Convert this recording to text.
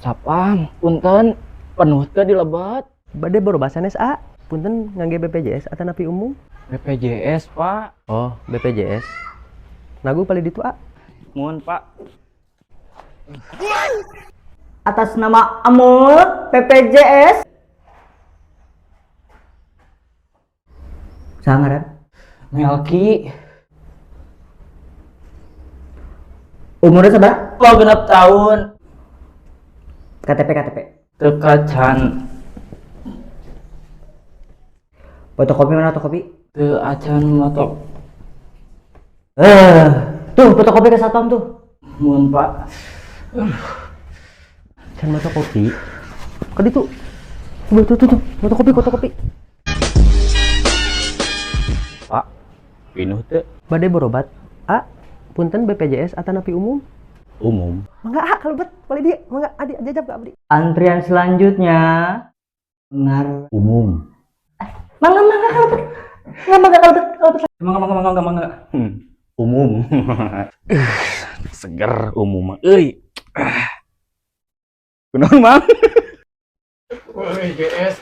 Sapam, punten, penuh teu di lebet. Bade berobat sanes, A? Punten, ngangge BPJS atanapi umum? BPJS, Pak. Oh, BPJS. Nagu palih ditu, A. Muhun, Pak. Atas nama Amul BPJS. Saha ngaran? Melki. Umurnya sabaraha? Lo 6 tahun. KTP, KTP. Teu kacan. Fotokopi mana, fotokopi? Teu acan moto. Eh, tuh fotokopi ke satpam tuh. Muhun, Pak. Can fotokopi. Ka ditu. Tuh, tuh, tuh, tuh. Fotokopi, fotokopi. Pak, pinuh teu? Bade berobat. A, punten, BPJS atanapi umum? Umum. Mangga, A, kalebet, palih dieu. Mangga adi jajab ka abdi. Antrian selanjutnya. Ngar. Umum. Mangga, mangga kalebet. Mangga, mangga kalebet, kalebet. Mangga, mangga, mangga, mangga. Umum. Seger umum mah euy. Ah. Kunaon, Mang? BPJS.